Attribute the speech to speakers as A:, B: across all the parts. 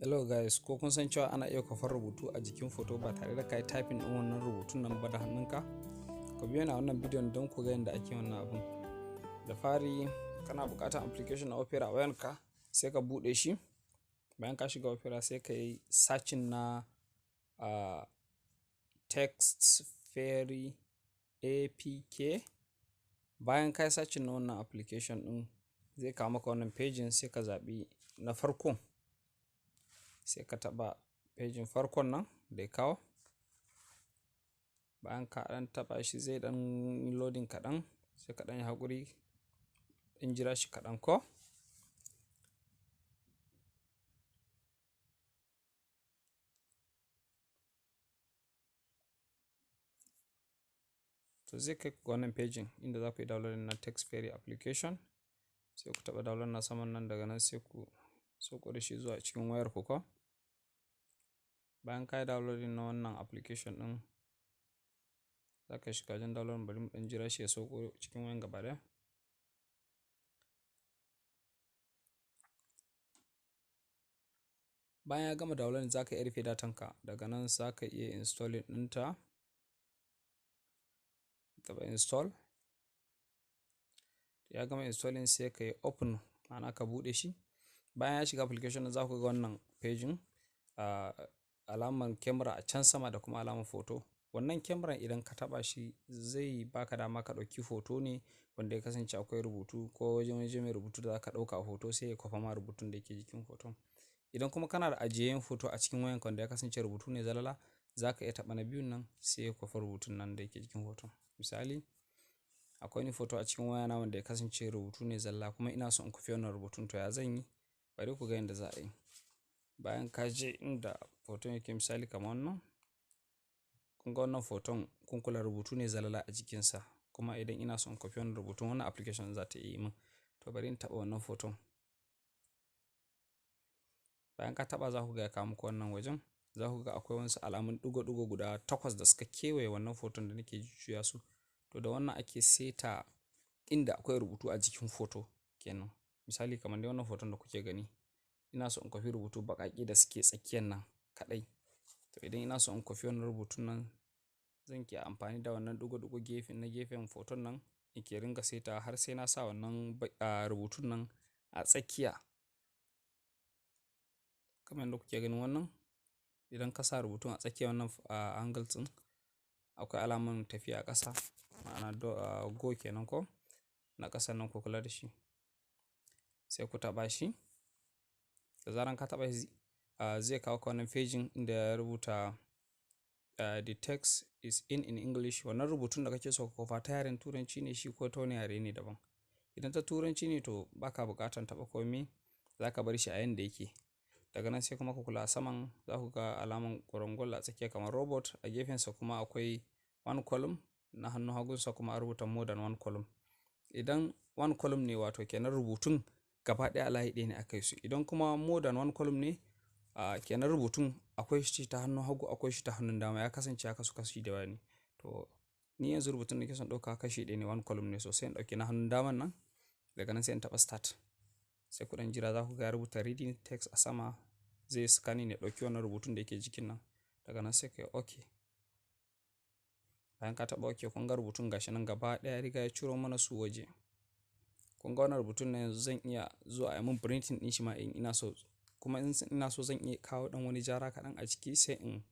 A: Hello guys, ko kun san cewa ana iya kwafar rubutu a jikin foto ba tare da ka yi typing ɗin wannan rubutun nan ba da hannunka? Ku biyo ni a wannan bidiyon don ku ga yadda ake wannan abun. Da fari kana buƙatar application na Opera a wayanka, sai ka buɗe shi. Bayan ka shiga Opera, sai ka yi searching na Text Fairy APK. Bayan ka yi searching na wannan application ɗin, zai kawo maka wannan pejin, sai ka zaɓi na farko. Sai ka taɓa pejin farkon nan da ya kawo. Bayan ka ɗan taɓa shi, zai ɗan loading kaɗan, sai ka ɗan yi haƙuri, ɗan jira shi kaɗan ko. To, zai kai ku wannan pejin inda za ku yi downloading na Text Fairy application. Sai ku taɓa download na saman nan, daga nan sai ku sauko da shi zuwa cikin wayar ku ko. Bayan ka yi downloading na wannan application ɗin, za ka shiga wajen download. Bari mu ɗan jira shi ya sauko cikin wayan gaba ɗaya. Bayan ya gama downloading, za ka iya rufe datan ka. Daga nan za ka iya installing ɗinta. Taɓa install. Ya gama installing, sai ka yi open, ma'ana ka buɗe shi. Bayan ya shiga application, za ku ga wannan pejin, alamar camera a can sama da kuma alamar photo. Wannan kyamaran, idan ka taɓa shi, zai baka dama ka ɗauki hoto ne wanda ya kasance akwai rubutu ko wajen waje mai rubutu da za ka ɗauka a hoto, sai ya kwafa ma rubutun da yake jikin hoton. Idan kuma kana da ajiyayyen hoto a cikin wayanka wanda ya kasance rubutu ne zalala, za ka iya taɓa na biyun nan, sai ya kwafa rubutun nan da yake jikin hoton. Misali, akwai wani hoto a cikin wayana wanda ya kasance rubutu ne zalla, kuma ina so in kwafi wannan rubutun. To, ya zan yi? Bari ku ga yadda za a yi. Bayan ka je inda hoton yake, misali kamar wannan, kun ga wannan hoton, kun kula rubutu ne zalala a jikinsa. Kuma idan ina so in kwafi wannan rubutun, wannan application za ta iya yi min. To, bari in taɓa wannan hoton. Bayan ka taɓa, za ku ga ya kawo muku wannan wajen. Za ku ga akwai wasu alamun ɗigo-ɗigo guda takwas da suka kewaye wannan hoton da nake jujjuya su. To, da wannan ake seta inda akwai rubutu a jikin hoto kenan. Misali, kamar dai wannan hoton da kuke gani, ina so in kwafi rubutu baƙaƙe da suke tsakiyan nan kaɗai. To, idan ina so in kwafi wannan rubutun nan, zan ke amfani da wannan ɗigo-ɗigo gefe na gefen hoton nan in ke ringa seta har sai na sa wannan rubutun nan a tsakiya. Kamar yadda kuke ganin wannan, idan ka sa rubutun a tsakiyar wannan angles ɗin, akwai alamar tafiya a ƙasa, ma'ana go kenan ko, na ƙasan nan, ku kula da shi. Sai ku taɓa shi. Da zaran ka taɓa shi, zai kawo ka wannan pejin inda ya rubuta "The text is in English". Wannan rubutun da kake so ka kwafa ta yaren Turanci ne shi ko ta wani yare ne daban? Idan ta Turanci ne, to baka buƙatar taɓa komai, za ka bar shi a yanda yake. Daga nan sai kuma ku kula, a saman za ku ga alamar ƙwarangwal a tsakiya kamar robot. A gefensa kuma akwai one column, na hannun hagunsa kuma an rubuta more than one column. Idan one column ne, wato kenan rubutun gaba ɗaya a layi ɗaya ne aka yi su. Idan kuma more than one column ne, kenan rubutun akwai shi ta hannun hagu, akwai shi ta hannun dama, ya kasance ya kasu kashi da yawa ne. To, ni yanzu rubutun da nake son ɗauka kashi ɗaya ne, one column ne, so sai in ɗauki na hannun daman nan. Daga nan sai in taɓa start. Sai ku ɗan jira, za ku ga ya rubuta reading text a sama, zai scanning ya ɗauki wannan rubutun da yake jikin nan. Daga nan sai ka yi okay. Bayan ka taɓa okay, kun ga rubutun gashi nan gaba ɗaya ya riga ya ciro mana su waje. Kun ga wannan rubutun na yanzu, zan iya zuwa a yi mun printing ɗin shi ma in ina so. Kuma in ina so, zan iya kawo ɗan wani gyara kaɗan a ciki, sai in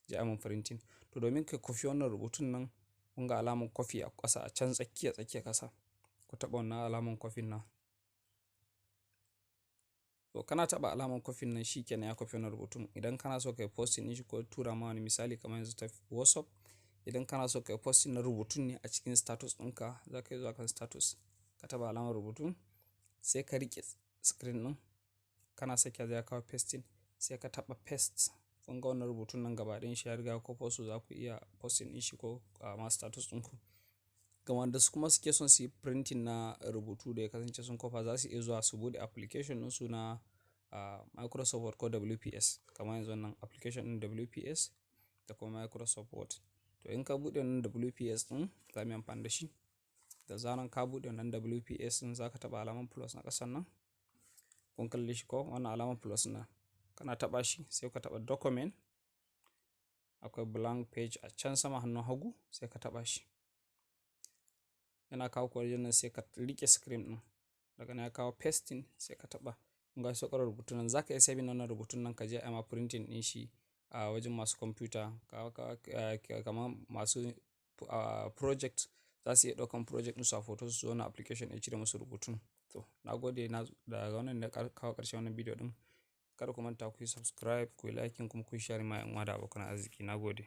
A: je a mun printing. To, domin ka kwafi wannan rubutun nan, kun ga alamar kwafi a ƙasa a can tsakiya tsakiya ƙasa. Ku taɓa wannan alamar kwafin nan. To, kana taɓa alamar kwafin nan, shi kenan, ya kwafi wannan rubutun. Idan kana so ka yi posting ɗin shi ko tura ma wani, misali kamar yanzu ta WhatsApp, idan kana so ka yi posting na rubutun ne a cikin status ɗinka, za ka yi zuwa kan status, ka taɓa alamar rubutun, sai ka riƙe screen ɗin, kana sakewa zai kawo pasting, sai ka taɓa paste. Kun ga wannan rubutun nan gaba ɗayan shi ya riga ya kwafo su, za ku iya posting ɗin shi ko a ma status ɗinku. Ga wanda su kuma suke son su yi printing na rubutu da ya kasance sun kwafa, za su iya zuwa su buɗe application ɗinsu na Microsoft Word ko WPS. Kamar yanzu wannan application ɗin WPS da kuma Microsoft Word. To, in ka buɗe wannan WPS ɗin, za mu yi amfani da shi. Da zaran ka buɗe wannan WPS ɗin, za ka taɓa alamar plus na ƙasan nan. Kun kalle shi ko? Wannan alamar plus nan. Ka Kana taɓa shi, sai ka taɓa document. Akwai blank page a can sama hannun hagu, sai ka taɓa shi. Yana kawo ku wajen nan, sai ka riƙe screen ɗin. Daga nan ya kawo pasting, sai ka taɓa. Kun ga sauƙarar rubutun nan. Za ka iya saving wannan rubutun nan, ka je a ma printing ɗin shi a wajen masu kwamfuta. Kamar masu project za su iya ɗaukan project ɗinsu a photo, su zo wannan application ya cire musu rubutun. To, na gode daga wannan ne kawo ƙarshen wannan bidiyo ɗin. Kada ku manta ku yi subscribe, ku yi liking, kuma ku yi share ma 'yan uwa da abokan arziki. Na gode.